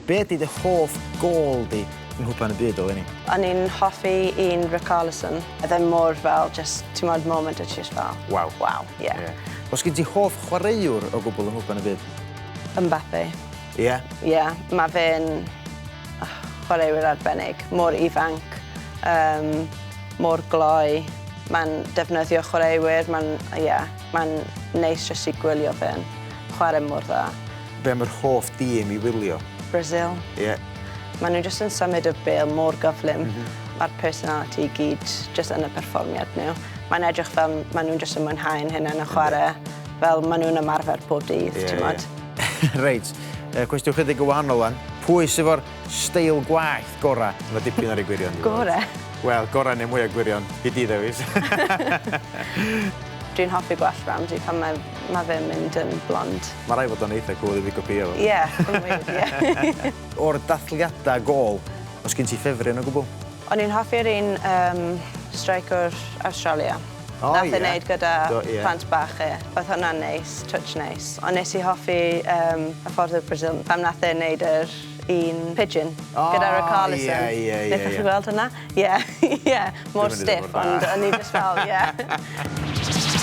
Be ydy dy hoff gôl di yng Nghwpan y Byd eleni? O'n i'n hoffi un Richarlison. Oedd e mor fel just, ti'n modd, moment o just fel... Waw. Waw, ie. Yeah. Oes gen ti hoff chwaraewr o gwbl yng Nghwpan y Byd? Mbappe. Ie? Yeah? Ie, yeah, mae fe'n oh, chwaraewyr arbennig. Mor ifanc, mor gloi. Mae'n defnyddio chwaraewyr, mae'n, yeah, mae'n neis jyst i gwylio fe'n chwarae mor dda. Be am yr hoff dîm i wylio? Brazil. Ie. Yeah. Maen nhw jyst yn symud y bêl mor gyflym. Mae'r personality i gyd jyst yn y perfformiad nhw. Mae'n edrych fel maen nhw'n jyst yn mwynhau'n hynny yn y chwarae. Fel maen nhw'n ymarfer pob dydd, Ie, ti'n modd. ie. Reit, cwestiwn chydig yn wahanol wan. Pwy sydd efo'r steil gwallt gora? Mae dipyn ar ei gwirion. Dwi'n Gore? Wel, gora neu mwyaf gwirion. I di ddewis. Dwi'n hoffi gwallt Ramsey pan mae fe'n mynd yn blond. Mae rhaid fod o'n eitha cool i fi gopio fo. Ie, yn wir, ie. O'r dathliadau gôl, oes gen ti ffefryn o gwbl? O'n i'n hoffi'r un striker Australia. O, Nath e ie. wneud gyda Do, ie. plant bach e. Oedd hwnna'n neis, touch neis. Ond nes i hoffi y ffordd o Brazil, pam nath e wneud yr un pigeon O, gyda Richarlison. ie, ie, ie, Wnaethoch chi ie. weld hwnna? Ie, mor Dwi'm yn neud o stiff, mor dda. ond o'n i just fel, ie.